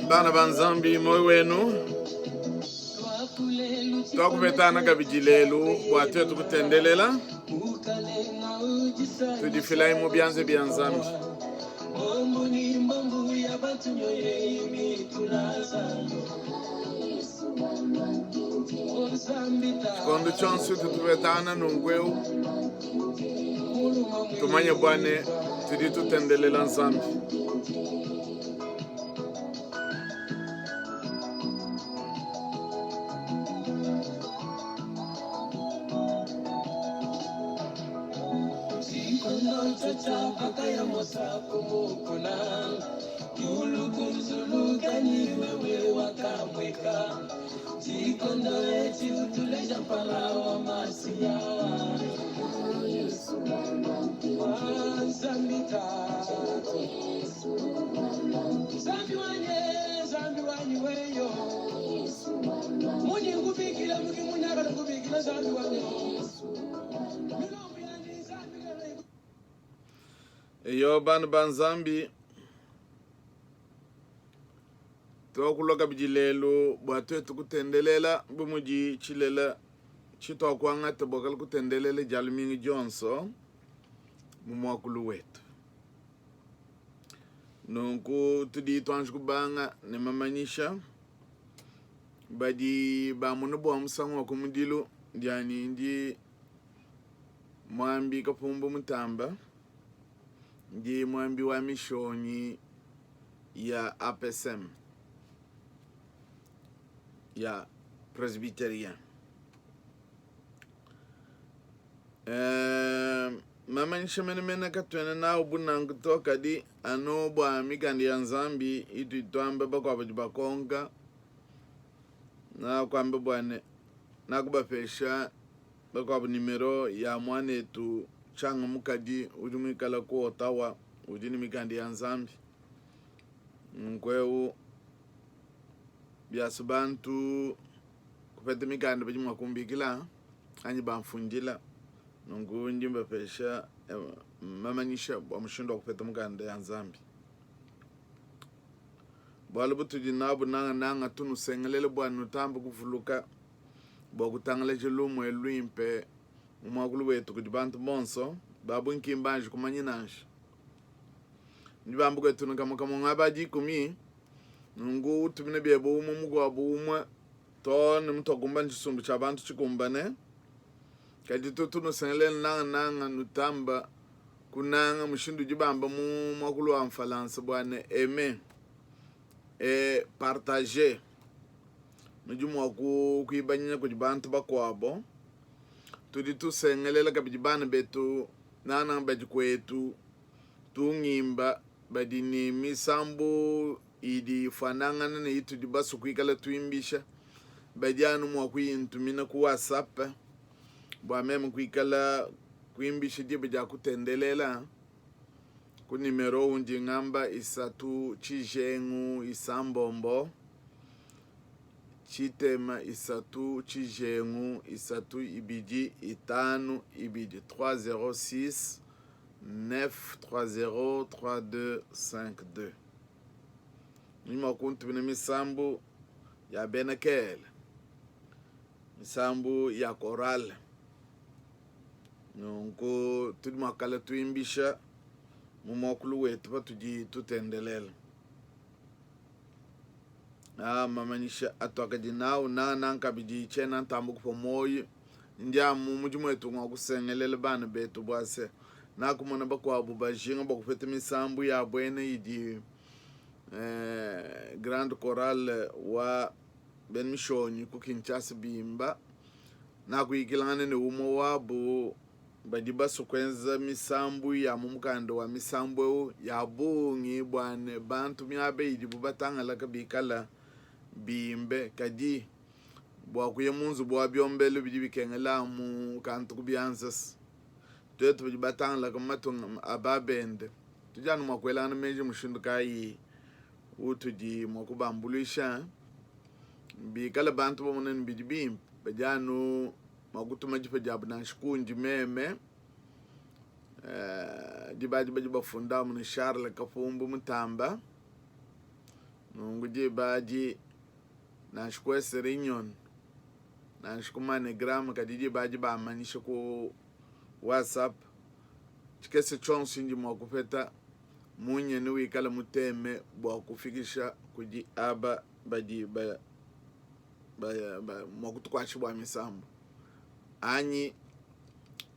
Bana ba Nzambi, moyo wenu tuakupetana kabidi lelu bua tuetu kutendelela. Tudifilayi mu bianza bia Nzambi. Tshikondo tshionso tutupetana nunku eu, tumanye bua ne tudi tutendelela Nzambi. Eyo bana ba Nzambi, tuakulua kabidi lelu bua tuetu kutendelela bu mudi tshilela tshituakuangata bua kala kutendelela dia lumingu dionso mu muakulu wetu. Nunku tudi tuanji kubanga ne mamanyisha badi bamona bua musangu wa kumudilu dianyi ndi muambi Kapumbu Mutamba, ndi muambi wa mishonyi ya APSM ya Presbyterien. Eh, mamanyisha menemene katuena nawu bu nanku to, kadi anu bua mikanda ya Nzambi itu ituamba bakuabu badi bakonka nakuamba bua ne nakubapesha bakuabu nimero ya muanetu Tshianga Mukadi udi muikala ku Ottawa udi ne mikanda ya Nzambi. Nunku eu biasu bantu kupeta mikanda badi mua kumbikila anyi bamfundila. Nunku ndi mbapesha eh, mamanyisha bua mushindu wa kupeta mukanda ya Nzambi. Bualu butudi nabu nangananga tunusengelela bua nutambe kuvuluka bua kutangalaja lumu elu luimpe mu muakulu wetu kudi bantu bonso babu nki mbanji kumanya nansha. Ndi bamba kwetu ne kamue kamue ngaba dikumi nunku utumine biebe umue mukuabu umue too ne mutuakumbana tshisumbu tshia bantu tshikumbane. Kadi tutu nusengelela nangananga nutamba kunanga mushindu udi bamba mu muakulu wa mfalansa bua ne aimer et partager. Nudi mua kuibanyina kudi bantu bakuabo. Tudi tusengelela kabidi bana betu nangananga badi kuetu tungimba badi ne misambu idi ifuanangana ne itudi basue kuikala tuimbisha, badi anu mua kuyintumina ku WhatsApp bua meme kuikala kuimbisha diba dia kutendelela ku nimero undi ngamba isatu tshijengu isambombo tshitema isatu tshijengu isatu ibidi itanu ibidi 306 930 3252. Nudi mua kuntumina misambu ya bena kele, misambu ya korale. Nunku tudi mua kala tuimbisha mu muakulu wetu patudi tutendelela. Aa mamanyisha atuakadi nawu nangananga kabidi tshiena ntamba kupua muoyo ndi amu mudimu wetu ngua kusengelela bana betu bua se nakumona bakuabu bajinga bua kupeta misambu ya buena idi eh, Grande Chorale wa bena Mishonyi ku Kinshasa bimba. Nakuyikilangana ne umue wabu badi basue kuenza misambu ya mu mukanda wa misambu eu ya bungi bua ne bantu miaba idibu batangalaka bikala bimbe, kadi bua kuya mu nzubu wa biombelu bidi bikengela amu kantu ku bianza. Tuetu badi batangalaka mu matunga a ba bende tudi anu mua kuelangana meji mushindu kayi utudi mua kubambuluisha. Bikala bantu bamona ne bidi bimpe, badi anu mua kutuma dipa diabu nansha kundi meme. Diba adi badi bafundamu ne Charles Kapumbu Mutamba. Nunku diba adi, nansha ku Western Union, nansha ku MoneyGram, kadi diba adi bamanyisha ku WhatsApp, tshikese tshionso tshindi mua kupeta, munya newikale muteme bua kufikisha kudi aba badi ba, ba, ba, mua kutukuatshisha bua misambu, anyi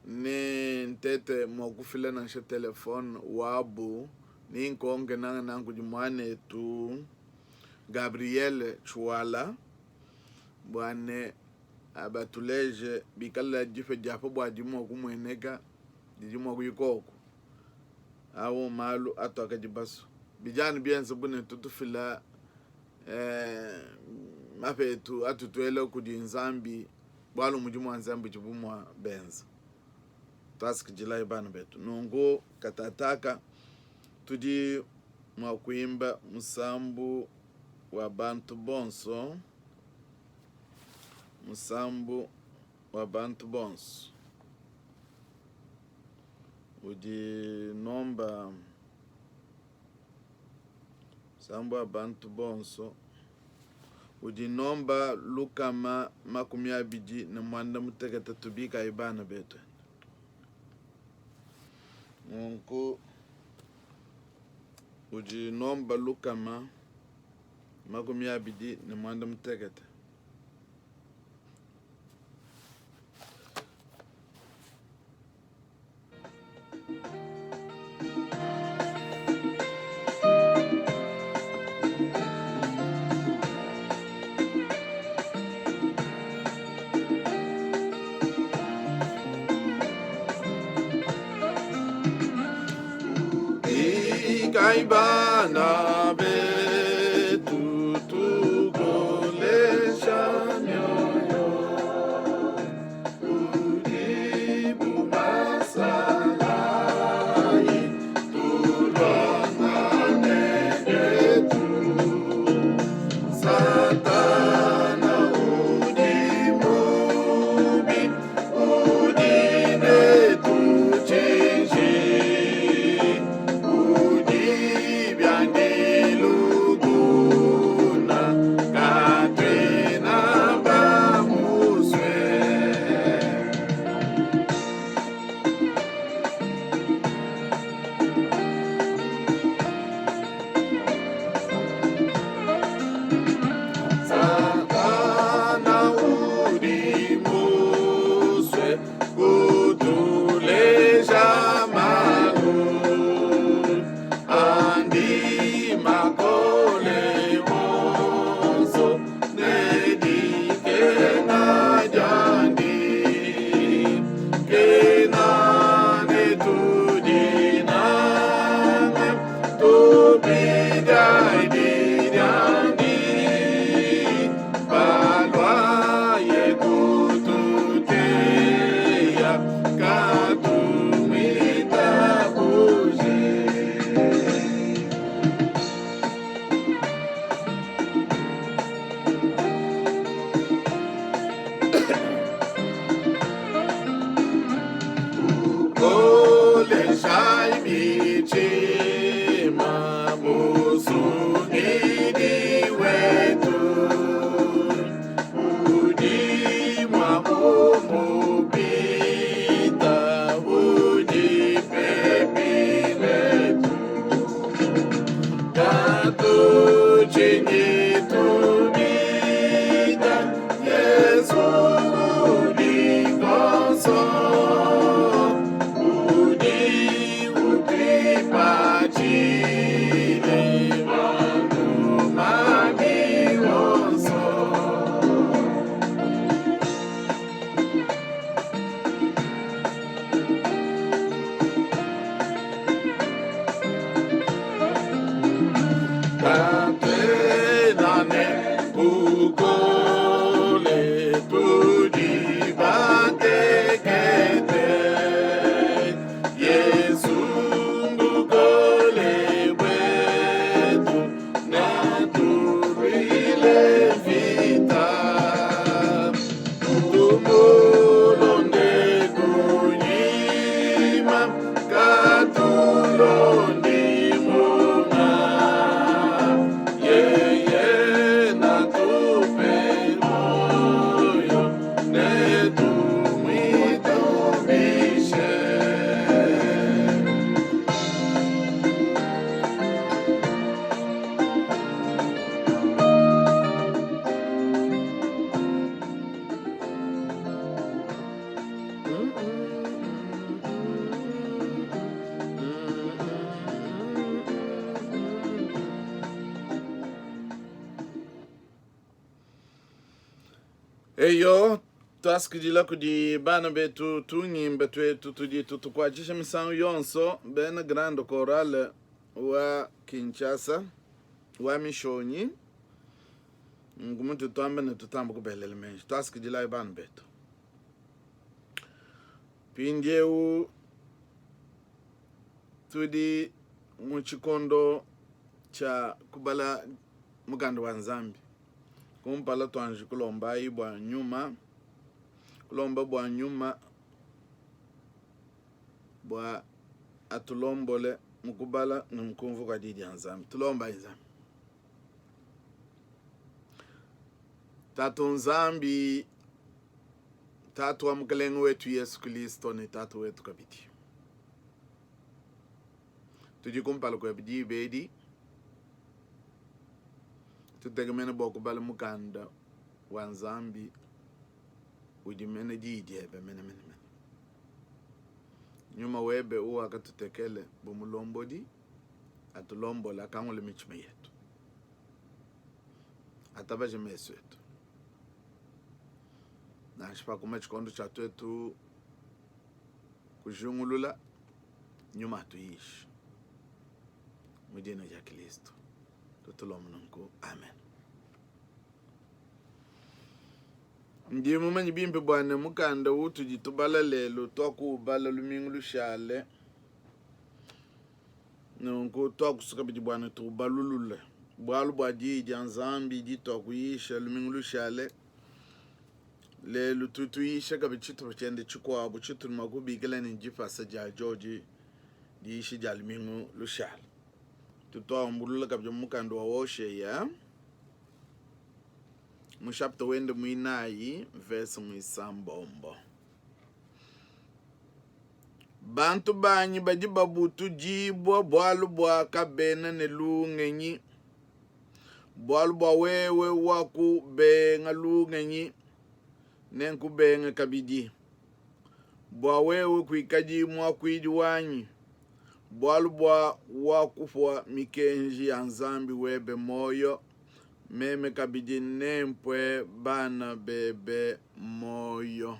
ne ntete mua kufila nansha telefone wabu. Ninkonke nangananga kudi muanetu Gabriel Tshiwala bua ne abatuleje bikala dipa dia pa buadi mua kumueneka didi mua kuyikoku. Au malu atuakadi basue. Bidi anu bienze bu ne tutufila eh, mapa etu atutuela kudi Nzambi, bualu mudimu wa Nzambi udi bu mua benza. Tuasakidilayi bana betu. Nunku katataka tudi mua kuimba musambu wa bantu bonso, musambu wa bantu bonso udi nomba musambu wa bantu bonso udi nomba 226. Tubikayi bana betu. Nunku udi nomba 226. Kai bana betu tukolesha mioyo Satana udi musue kutuleja malu andi makole onso ne dikenga diandi kena ne tudinange tupidia diandi palwaye kututeya katumwitabuje. Tukoleshai mitshima Musungidi wetu udi mua kumupita udi pepi netu katutshinyi tubita Yesu udi konso udi utipatshile malu mabi onso. Katuena ne bukole tudi batekete, Yezu mbukole buetu. Eyo, tuasakidila kudi bana betu tungimba tuetu tudi tutukuatshisha misangu yonso, bena Grande Chorale wa Kinshasa wa Mishonyi. Nunku mutu tuamba ne tutamba kubelela meji. Tuasakidilayi bana betu. Mpindieu tudi mu tshikondo tshia kubala mukanda wa Nzambi. Kumpala tuanji kulombayi bua nyuma, kulomba bua nyuma bua atulombole mu kubala ne mu kumvua kua Diyi dia Nzambi. Tulombayi Nzambi. Tatu Nzambi, Tatu wa Mukelenge wetu Yesu Kilisto ne Tatu wetu kabidi, tudi kumpala kuebe diba edi, tutekemena bua kubala mukanda wa Nzambi udi mene Diyi diebe menemene. Nyuma webe uwakatutekele bu mulombodi atulombole, akangule mitshima yetu, atabaje mesu etu, nansha pakuma tshikondo tshia tuetu kujingulula, nyuma atuyishe mu dina dia Kristo tutulomba nunku, amen. Ndi mumanye bimpe bua ne mukanda utudi tubala lelu tuakuubala lumingu lushale. Nunku tuakusua kabidi bua ne tuubalulule, bualu bua diyi dia Nzambi dituakuyisha lumingu lushale. Lelu tudi tuyisha kabidi tshitupa tshiende tshikuabu tshitudi mua kubikila ne dipasa dia diodi diyisha dia lumingu lushale. Tutuambulula kabidi mu mukanda wa Hosheya mu chapitre wende muinayi verse muisambombo. Bantu banyi badi babutudibua bualu bua kabena ne lungenyi, bualu bua wewe wakubenga lungenyi, nenkubenge kabidi, bua wewe kuikadi muakuidi wanyi, bualu bua wakupua mikenji ya Nzambi webe muoyo, meme kabidi nempue bana bebe muoyo.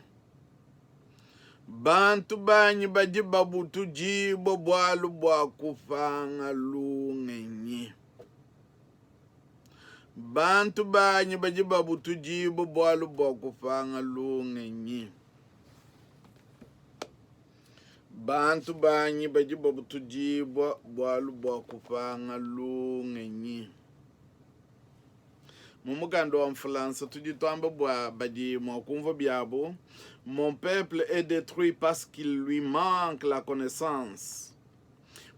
Bantu banyi badi babutudibua bualu bua kupanga lungenyi. Bantu banyi badi babutudibua bualu bua kupanga lungenyi. Bantu banyi badi babutudibua bualu bua kupanga lungenyi. Mu mukanda wa Mfulansa tudi tuamba bua badi mua kumvua biabu, Mon peuple est détruit parce qu'il lui manque la connaissance.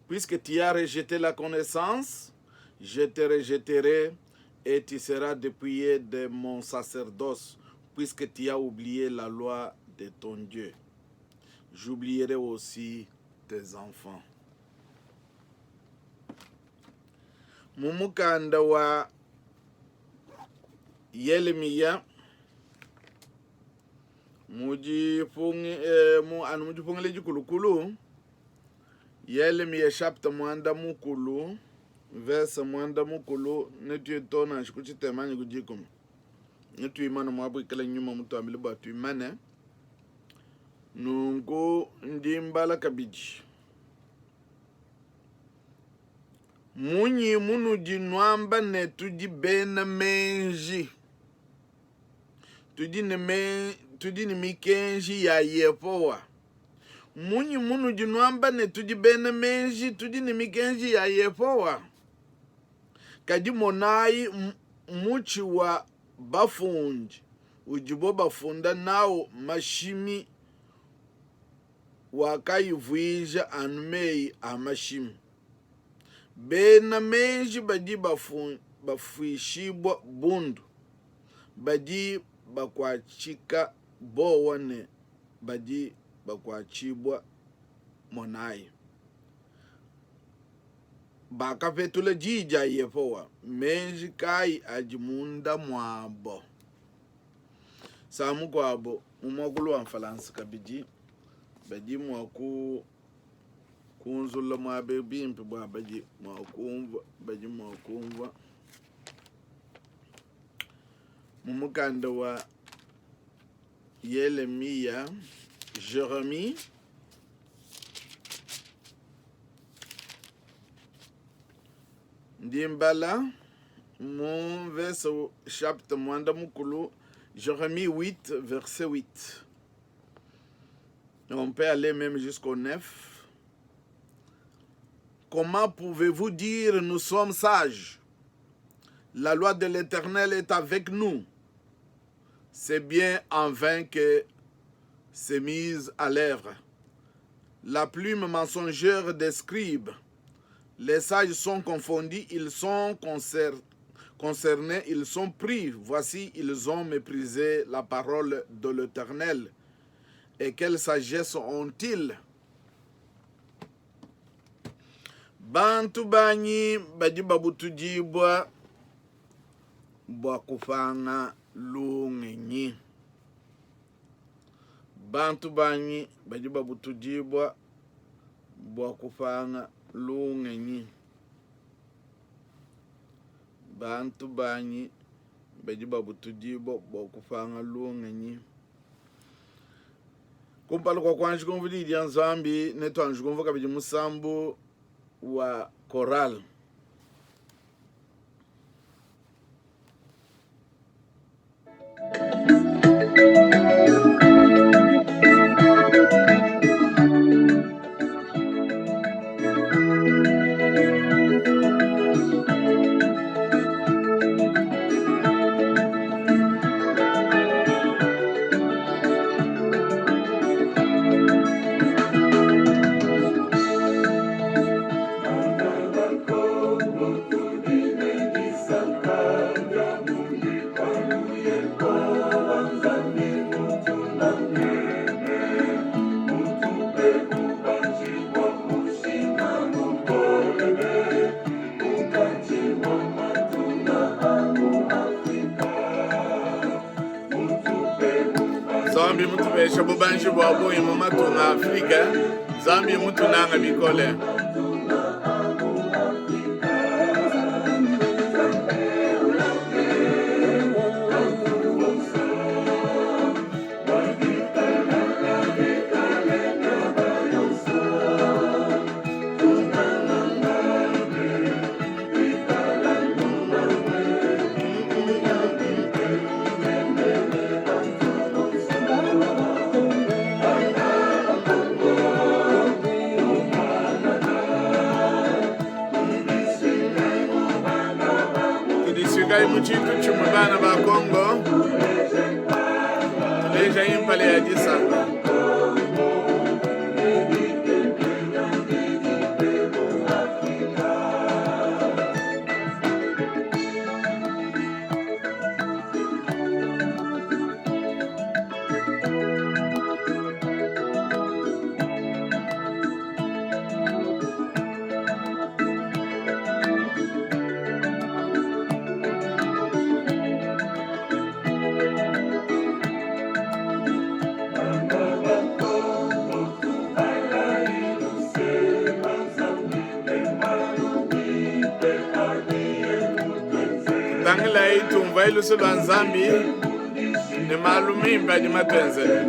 Puisque tu as rejeté la connaissance, je te rejetterai et tu seras dépouillé de mon sacerdoce, puisque tu as oublié la loi de ton Dieu. J'oublierai aussi tes enfants. Mu mukanda wa Yelemiya mu dipungi eh, mu anu mu dipungila dikulukulu Yelemiya chapter muanda mukulu verse muanda mukulu netuye to nansha ku tshitema anyi ku dikumi netuimane muabu ikala nyuma mutuambile bua tuimane nunku ndi mbala kabidi Munyi munudi nuamba ne, Tudi bena meji, tudi ne, me, tudi ne mikenji ya Yehowa? Munyi munudi nuamba ne, Tudi bena meji, tudi ne mikenji ya Yehowa? Kadi monayi, mutshi wa bafundi udibo bafunda nawu mashimi wakayivuija anu meyi a mashimi. Bena meji badi bafuishibua bundu, badi bakuatshika bowa ne badi bakuatshibua. Monayi, bakapetula diyi dia Yehowa, meji kayi adi munda muabo? Saa mukuabo mu muakulu wa Mfalansa kabidi badi mua ku kunzula muaba eu bimpe bua badi mua kumvua badi mua kumvua mu mukanda wa. Yelemiya, Jeremie. Ndi mbala mu mvese chapitre muanda mukulu, Jeremie 8, verset 8. On peut aller même jusqu'au 9. Comment pouvez-vous dire nous sommes sages? La loi de l'Éternel est avec nous. C'est bien en vain que c'est mise à l'œuvre. La plume mensongère des scribes. Les sages sont confondus, ils sont concernés, ils sont pris. Voici, ils ont méprisé la parole de l'Éternel. Et quelle sagesse ont-ils? Bantu banyi badi babutudibua bua kupanga lungenyi. Bantu banyi badi babutudibua bua kupanga lungenyi. Bantu banyi badi babutudibua bua kupanga lungenyi. Kumpala kua kuanji kumvua diyi dia Nzambi, netuanji kumvua kabidi musambu wa chorale. Nzambi mutupesha bubanji bua bungi mu matunga a Afrika. Nzambi mutunanga bikole. Tudisuikayi mu tshintu tshimue bana ba Kongo, tulejayi mpala ya disanka. Tangilayi tumvuayi luse lua Nzambi ne malu mimpe adi matuenzele.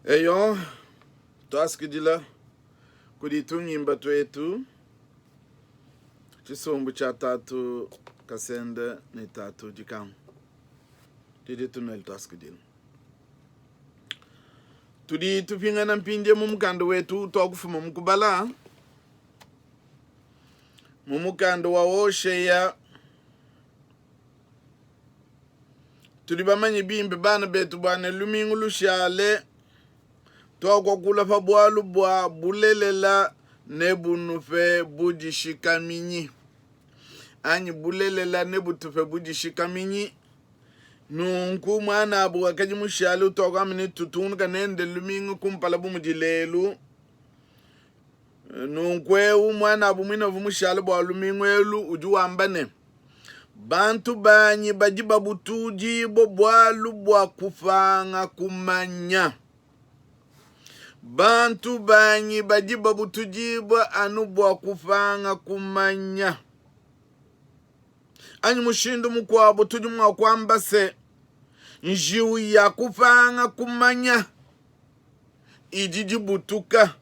Eyo, tuasakidila kudi tungimba tuetu, tshisumbu tshia tatu Kasende ne tatu Dikangu. Tudi tunuela tuasakidila. Tudi tupingana mpindieu mu mukanda wetu utuakufuma mu kubala, mu mukanda wa Hosheya. Tudi bamanye bimpe bana betu bua ne lumingu lushale tuakuakula pa bualu bua bulelela nebunupe budishikaminyi anyi bulelela nebutupe budishikaminyi. Nunku muanabu wakadi mushale utuakuamba ne tutungunuka nende lumingu kumpala bu mudi lelu. Nunku eu muanabu muine uvua mushale bua lumingu elu udi wamba ne, Bantu banyi badi babutudibua bualu bua kupanga kumanya. Bantu banyi badi babutudibua anu bua kupanga kumanya. Anyi mushindu mukuabu tudi mua kuamba se, njiwu ya kupanga kumanya idi dibutuka.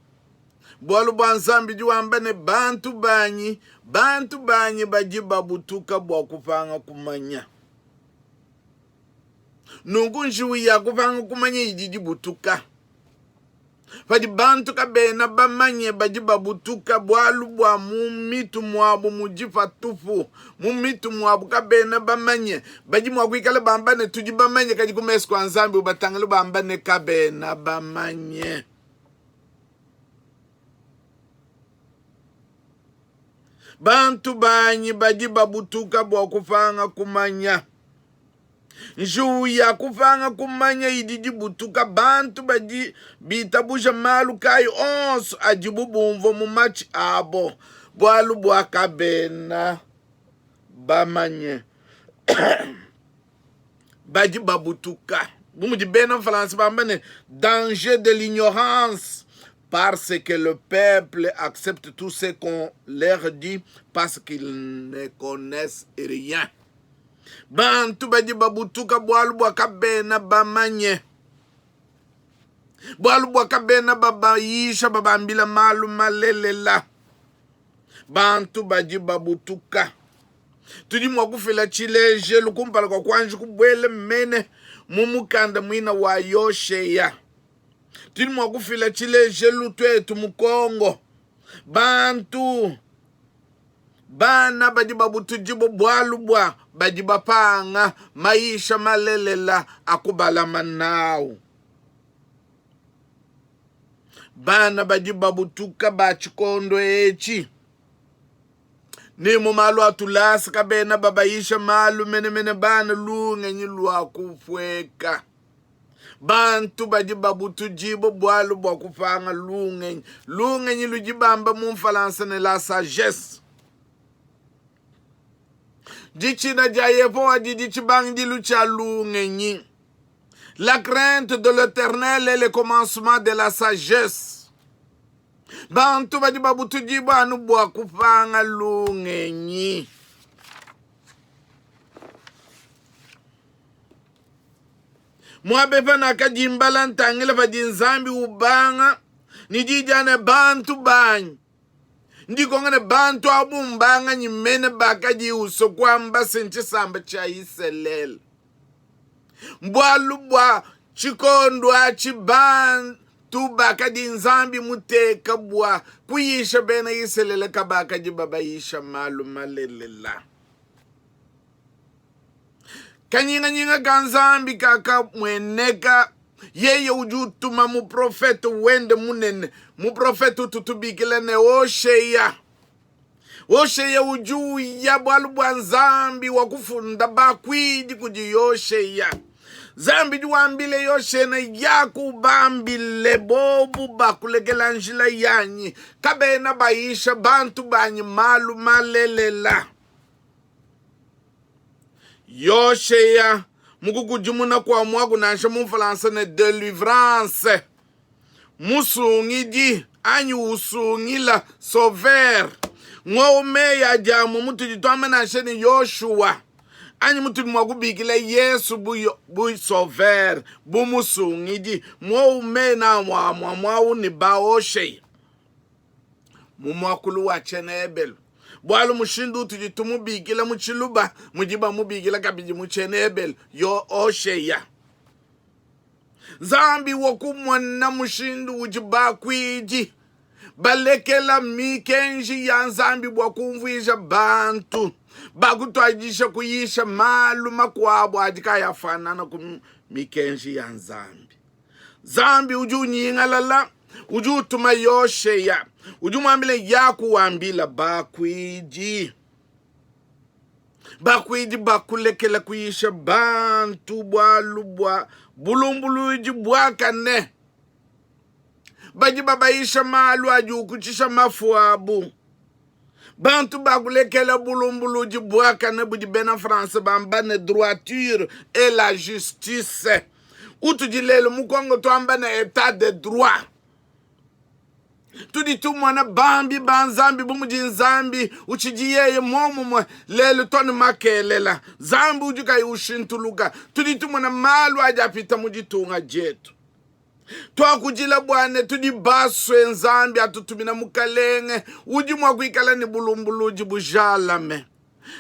Bualu bua Nzambi udi wamba ne, bantu banyi, bantu banyi badi babutuka bua kupanga kumanya. Nunku njiwu ya kupanga kumanya idi dibutuka. Padi bantu kabena bamanye, badi babutuka bualu bua mu mitu muabu mudi patupu. Mu mitu muabu kabena bamanye. Badi mua kuikala bamba ne, tudi bamanye, kadi ku mesu kua Nzambi ubatangile bamba ne, kabena bamanye. Bantu banyi badi babutuka bua kupanga kumanya. Njiwu ya kupanga kumanya idi dibutuka. Bantu badi bitabuja malu kayi onso adibu bumvua mu matshi abo, bualu bua kabena bamanye badi babutuka. Bu mudi bena Mfalansa bamba ne, danger de l'ignorance parce que le peuple accepte tout ce qu'on leur dit parce qu'ils ne connaissent rien. Bantu badi babutuka bualu bua kabena bamanye, bualu bua kabena babayisha babambila malu malelela. Bantu badi babutuka. Tudi mua kufila tshilejelu kumpala kua kuanji kubuela mene mu mukanda muina wa Yosheya. Tudi mua kufila tshilejelu tuetu mu Kongo. Bantu Bana badi babutudibua bualu bua badi bapanga mayisha malelela a kubalama nawu. Bana badi babutuka ba tshikondo etshi ni mu malu a tulasa kabena babayisha malu menemene bana lungenyi lua kupueka. Bantu badi babutudibua bualu bua kupanga lungenyi. Lungenyi ludi bamba mu Mfalansa ne la sagesse. Ditshina dia Yehowa didi tshibangidilu tshia lungenyi. La crainte de l'Eternel est le commencement de la sagesse. Bantu badi babutudibua anu bua kupanga lungenyi. Muaba epa nakadi mbala ntangila padi Nzambi ubanga ne di dia ne bantu banyi. Ndikonga ne bantu abu mbanganyi mene bakadi usua kuamba se ntshisamba tshia Isalele. Mbualu bua tshikondo atshi bantu bakadi Nzambi muteka bua kuyisha bena Isalele kabakadi babayisha malu malelela. Kanyinganyinga ka Nzambi kakamueneka. Yeye udi utuma muprofete wende munene, muprofete utu tubikila ne Hosheya. Hosheya udi uya bualu bua Nzambi wakufunda bakuidi kudi Yosheya. Nzambi udi wambile Yosheya ne, yaku ubambile bobu bakulekela njila yanyi, kabena bayisha bantu banyi malu malelela. Yosheya mu kukudimuna kua muaku nansha mu Mfulansa ne delivrance, musungidi anyi usungila, sauveur, ngowu meyi adi amue mutudi tuamba nansha ne Yoshua anyi mutudi mua kubikila Yesu bu, bu sauveur, bu musungidi, muowu mena amue amue muawu ne baosheya. mu muakulu wa tshiena-Ebelu, bualu mushindu utudi tumubikila mu Tshiluba mudi bamubikila kabidi mu tshiena-Ebelu Yoosheya. Nzambi wa kumona mushindu udi bakuidi balekela mikenji ya Nzambi bua kumvuija bantu bakutuadija kuyisha malu makuabu adi kayi afuanana ku mikenji ya Nzambi. Nzambi udi unyingalala, udi utuma Yosheya, udi muambila yaku wambila bakuidi. Bakuidi bakulekela kuyisha bantu bualu bua bulumbuluidi buakane. Badi babayisha malu adi ukutshisha mafu abu. Bantu bakulekela bulumbuludi buakane budi bena France bamba ne droiture et la justice. Utudi lelu mu Congo tuamba ne etat de droit. Tudi tumona bambi ba Nzambi bu mudi Nzambi utshidi yeye muomumue lelu to ne makelela. Nzambi udi kayi ushintuluka. Tudi tumona malu adi apita mu ditunga dietu. Tuakudila bua ne tudi basue Nzambi atutumina mukalenge udi mua kuikala ne bulumbuludi bujalame.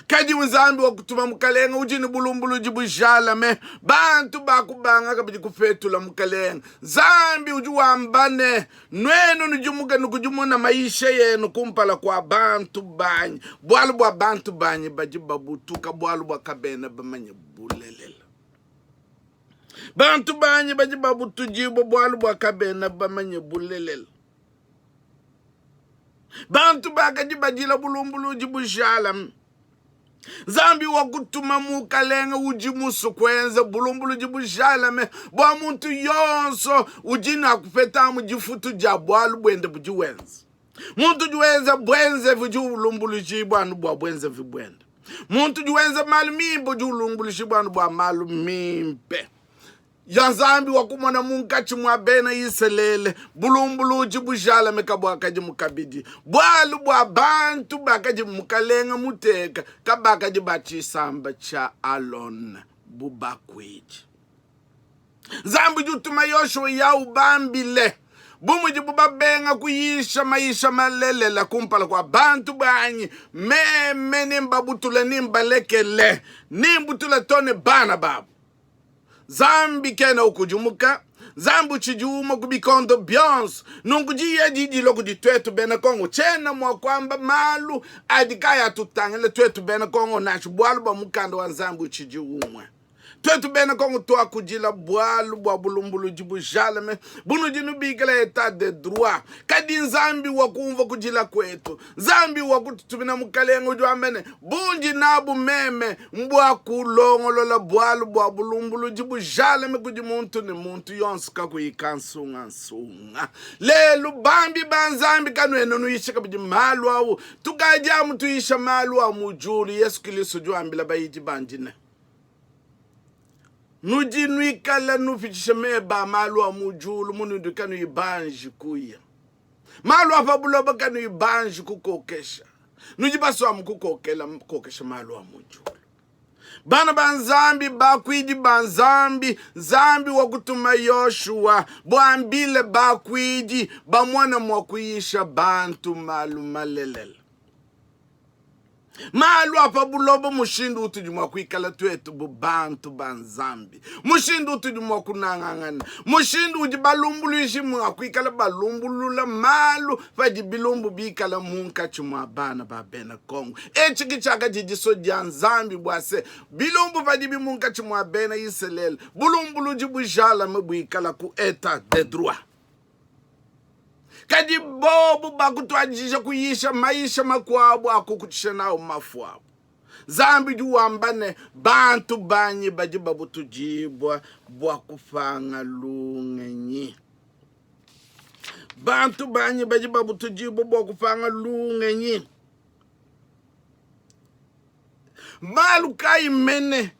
Kadi Nzambi wa kutuma mukalenge udi ne bulumbuludi bujalame, bantu bakubanga kabidi kupetula mukalenge. Nzambi udi wamba ne, Nuenu nudimuke nukudimuna mayisha yenu kumpala kua bantu banyi, bualu bua bantu banyi badi babutuka bualu bua kabena bamanye bulelela. Bantu banyi badi babutudibua bualu bua kabena bamanye bulelela. Bantu bakadi badila bulumbuludi bujalame. Nzambi wakutuma mukalenge udi musue kuenza bulumbuludi bujalame bua muntu yonso udi na kupetamu difutu dia bualu buende budi wenza. Muntu udi wenza buenzevi udi ulumbulujibua anu bua buenzevi buende. Muntu udi wenza malu mimpe udi ulumbulujibua anu bua malu mimpe. Ya Nzambi wakumona munkatshi mua bena Isalele bulumbuludi bujalame kabuakadimu kabidi, bualu bua bantu bakadi mukalenge muteka kabakadi ba tshisamba tshia Alona bu bakuidi. Nzambi udi utuma Yoshua ya ubambile bu mudibu babenga kuyisha mayisha malelela kumpala kua bantu banyi, meme nembabutule, nembalekele, nembutule to ne bana babu. Nzambi kena ukudimuka, Nzambi utshidi umue ku bikondo bionso. Nunku diyi edi dilua kudi tuetu bena Kongo. Tshiena mua kuamba malu adi kayi atutangila tuetu bena Kongo nansha, bualu bua mukanda wa Nzambi utshidi umue. Tuetu bena Kongo tuakudila bualu bua bulumbuludi bujalame bunudi nubikila etat de droit. Kadi Nzambi wakumvua kudila kuetu. Nzambi wakututumina Mukalenge udi wamba ne, bundi nabu meme mbua kulongolola bualu bua bulumbuludi bujalame kudi muntu ne muntu yonso kakuyi kansungansunga. Lelu bambi ba Nzambi kanuena nuyisha kabidi malu au, tukadi amu tuyisha malu a mu diulu. Yesu Kilisto udi wambila bayidi bandi ne, Nudi nuikala nupitshisha meba a malu a mu diulu munudi kanuyi banji kuya. Malu a pa buloba kanuyi banji kukokesha. Nudi basue amu kukokela kukokesha malu a mu diulu. Bana ba Nzambi, bakuidi ba Nzambi, Nzambi wakutuma Yoshua bua ambile bakuidi bamone mua kuyisha bantu malu malelela. Malu a pa buloba, mushindu utudi mua kuikala tuetu bu bantu ba Nzambi, mushindu utudi mua kunangangana, mushindu udi balumbuluishi mua kuikala balumbulula malu padi bilumbu bikala munkatshi mua bana ba bena Kongo. Etshi ke tshiakadi disua dia Nzambi bua se, bilumbu padibi munkatshi mua bena Isalele, bulumbuludi bujalame buikala ku etat de droit. Kadi bobu bakutuadija kuyisha mayisha makuabu a kukutshisha nawu mafu abu. Nzambi udi wamba ne, bantu banyi badi babutudibua bua kupanga lungenyi. Bantu banyi badi babutudibua bua kupanga lungenyi. Malu kayi mene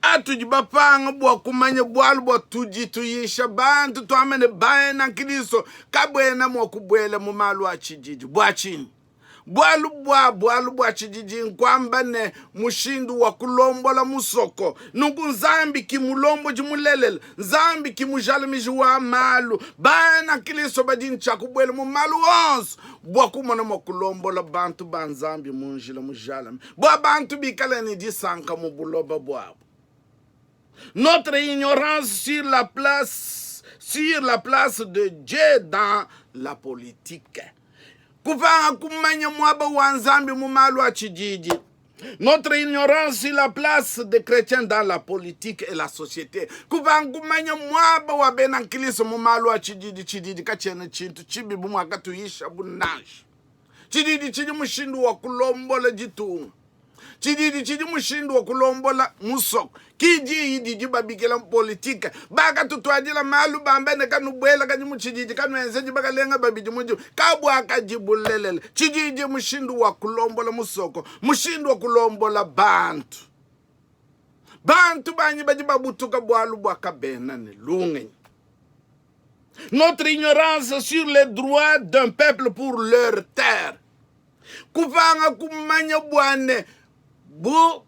atudi bapanga bua kumanya bualu bua tudi tuyisha bantu tuamba ne bena Kristo kabuena mua kubuela mu malu a tshididi? Bua tshinyi? Bualu bua bualu bua tshididi nkuamba ne mushindu wa kulombola musoko. Nunku Nzambi ki mulombodi mulelela, Nzambi ki mujalamiji wa malu. Bena Kristo badi ne tshia kubuela mu malu onso bua kumona mua kulombola bantu ba Nzambi mu njila mujalame, bua bantu bikale ne disanka mu buloba buabu. Notre ignorance sur la place, sur la place de Dieu dans la politique. Kupanga kumanya muaba wa Nzambi mu malu a tshididi. Notre ignorance sur la place des chrétiens dans la politique et la société. Kupanga kumanya muaba wa bena Kristo mu malu a tshididi. Tshididi katshiena tshintu tshibi bu muakatuyishabu nansha. Tshididi tshidi mushindu wa kulombola ditunga. Tshididi tshidi mushindu wa kulombola musoko. Ki diyi didi babikila politike. Bakatutuadila malu bamba ne kanubuelakanyi mu tshididi, kanuenzedi bakalenga babidi mudimu. Kabuakadi bulelela. Tshididi mushindu wa kulombola musoko, mushindu wa kulombola bantu. Bantu banyi badi babutuka bualu bua kabena ne lungenyi. Notre ignorance sur les droits d'un peuple pour leur terre. Kupanga kumanya bua ne bu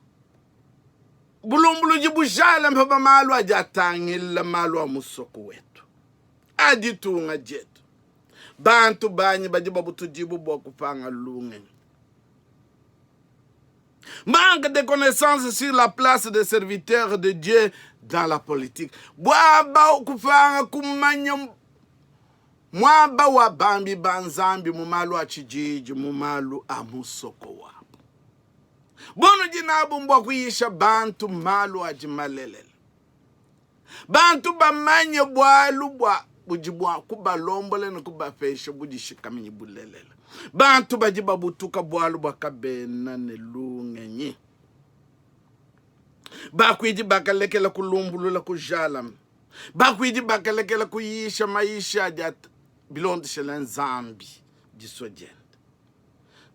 bulumbuludi bujalame pa malu adi atangila malu a musoko wetu, a ditunga dietu. Bantu banyi badi babutudibua bua kupanga lungenyi. Manque de connaissances sur la place des serviteurs de Dieu dans la politique. Bua kupanga kumanya muaba wa bambi ba Nzambi mu malu a tshididi, mu malu a musoko wabu. Bunudi nabu mbua kuyisha bantu malu adi malelela. Bantu bamanye bualu bua budi bua kubalombola ne kubapesha budishikaminyi bulelela. Bantu badi babutuka bualu bua kabena ne lungenyi. Bakuidi bakalekela kulumbulula kujalame. Bakuidi bakalekela kuyisha mayisha adi bilondeshele Nzambi disua diende.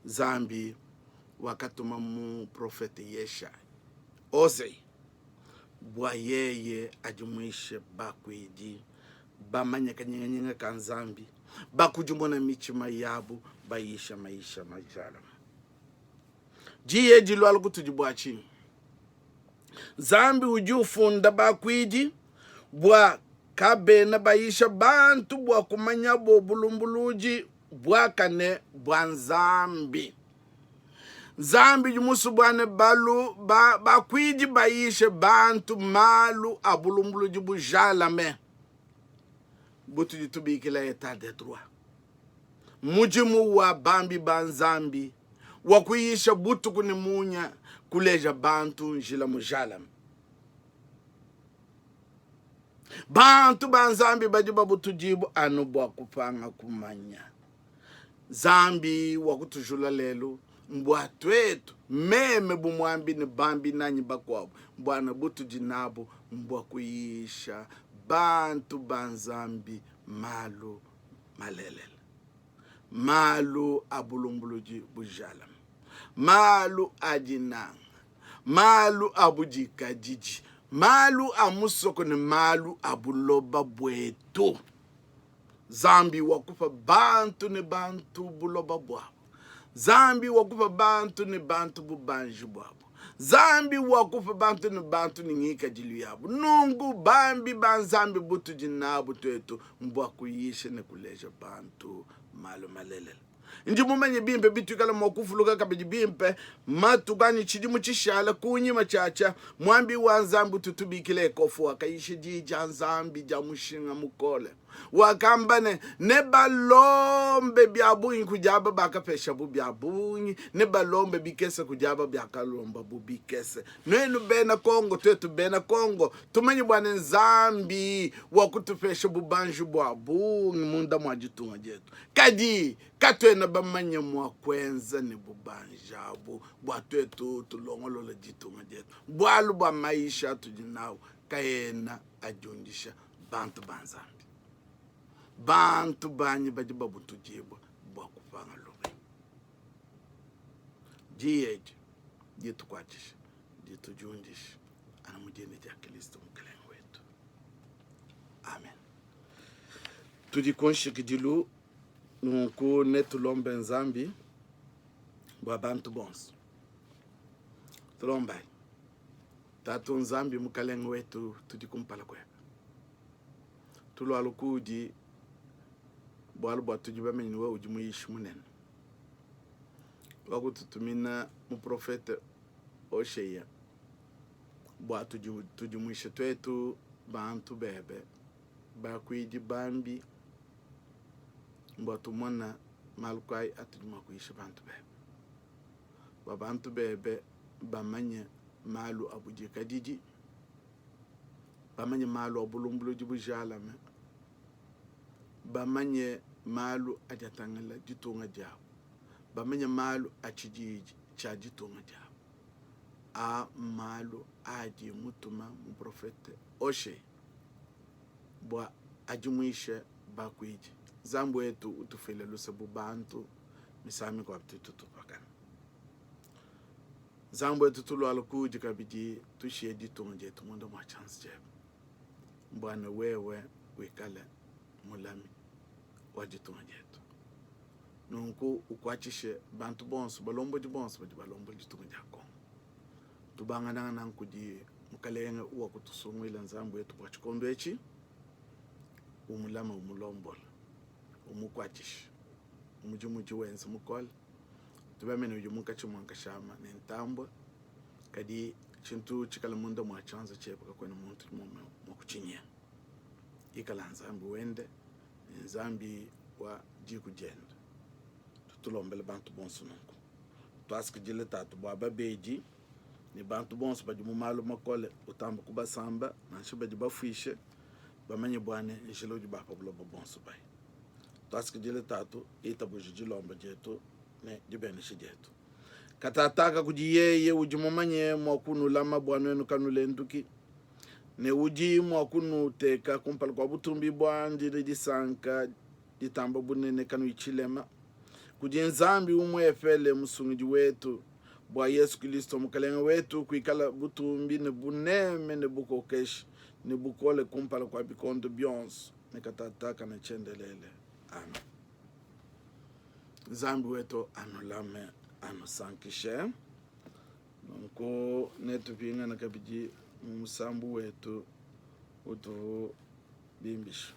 Nzambi wakatuma muprofete Yeshaya Hosea bua yeye adimuishe bakuidi bamanye kanyinganyinga ka Nzambi, bakudimuna mitshima yabu, bayisha mayisha majalame. Diyi edi lualu kutudi bua tshinyi? Nzambi udi ufunda bakuidi bua kabena bayisha bantu bua kumanyabo bulumbuludi buakane bua Nzambi. Nzambi udi musue bua ne balu ba bakuidi bayishe bantu malu a bulumbuludi bujalame butudi tubikila etat de droit. Mudimu wa bambi ba Nzambi wa kuyisha butuku ne munya, kuleja bantu njila mujalame. Bantu ba Nzambi badi babutudibua anu bua kupanga kumanya. Nzambi wakutujula lelu mbua tuetu, meme bu muambi ne bambi nanyi bakuabu, buana butudi nabu mbua kuyisha bantu ba Nzambi malu malelela, malu a bulumbuludi bujalame, malu a dinanga, malu a budikadidi. Malu a musoko ne malu a buloba buetu. Nzambi wakupa bantu ne bantu buloba buabo. Nzambi wakupa bantu ne bantu bubanji buabo. Nzambi wakupa bantu ne bantu ne ngikadilu yabo. Nunku bambi ba Nzambi butudi nabu tuetu mbua kuyisha ne kuleja bantu malu malelela. Ndi mumanye bimpe bituikala mua kuvuluka kabidi bimpe matuku anyi tshidimu tshishala kunyima tshiatshia, muambi wa Nzambi utu tubikila Ekofu wakayisha diyi dia Nzambi dia mushinga mukole. Wakamba ne, Nebalombe bia bungi kudi aba bakapeshabu bia bungi, nebalombe bikese kudi aba biakalombabu bikese. Nuenu bena Kongo, tuetu bena Kongo, tumanye bua ne Nzambi wakutupesha bubanji bua bungi munda mua ditunga dietu. Kadi katuena bamanye mua kuenza ne bubanji abu bua tuetu tulongolola ditunga dietu, bualu bua mayisha atudi nawu kaena adiundisha bantu ba Nzambi. Bantu banyi badi babutudibua bua kupanga lungenyi. Diyi edi ditukuatshishe, ditudiundishe anu mu dina dia Kristo Mukelenge wetu. Amen. Tudi ku nshikidilu, nunku netulombe Nzambi bua bantu bonso. Tulombayi. Tatu Nzambi Mukalenge wetu, tudi kumpala kuebe. Tulualu kuudi bualu bua tudi bamanye ne wewe udi muyishi munene. Wakututumina muprofete Hosheya bua tudimuishe tuetu bantu bebe bakuidi bambi bua tumona malu kayi atudi mua kuyisha bantu bebe bua bantu bebe bamanye malu a budikadidi bamanye malu a bulumbuludi bujalame bamanye malu adi atangila ditunga diabu bamanye malu a tshididi tshia ditunga diabu a malu adi mutuma muprofete Oshe bua adimuishe bakuidi. Nzambi wetu, utufuile luse bu bantu, misangu mikuabu tudi tutupakana. Nzambi wetu, tuluala kuudi kabidi, tushiye ditunga dietu munda mua tshianza tshiebe, bua ne wewe wikale mulami wa ditunga dietu. Nunku ukuatshishe bantu bonso, balombodi bonso badi balombola ditunga dia Congo. Tubanganangana kudi Mukalenge uwakutusunguila Nzambi wetu bua tshikondo etshi, umulame, umulombola, umukuatshishe mu mudimu udi wenza mukole. Tubamene udi munkatshi mua nkashama ne ntambue, kadi tshintu tshikala munda mua tshianza tshiebe kakuena muntu mua kutshinyenga. Ikala Nzambi wende ne Nzambi wa diku diende. Tutulombele bantu bonso nunku. Tuasakidila Tatu bua babedi ne bantu bonso badi mu malu makole, utambe kubasamba, nansha badi bafuishe, bamanye bua ne njila udi ba pa buloba bonso baye. Tuasakidila Tatu, itabuja dilomba dietu ne dibenesha dietu. Katataka kudi yeye udi mumanye mua kunulama bua nuenu kanulenduki, ne udi mua kunuteka kumpala kua butumbi buandi ne disanka ditamba bunene kanuyi tshilema, kudi Nzambi umuepele Musungidi wetu, bua Yesu Kilisto Mukelenge wetu, kuikala butumbi ne buneme ne bukokeshi ne bukole kumpala kua bikondo bionso ne katataka ne tshiendelele. Amen. Nzambi wetu anulame, anusankishe. Nunku netupingane kabidi mu musambu wetu utu bimbisha.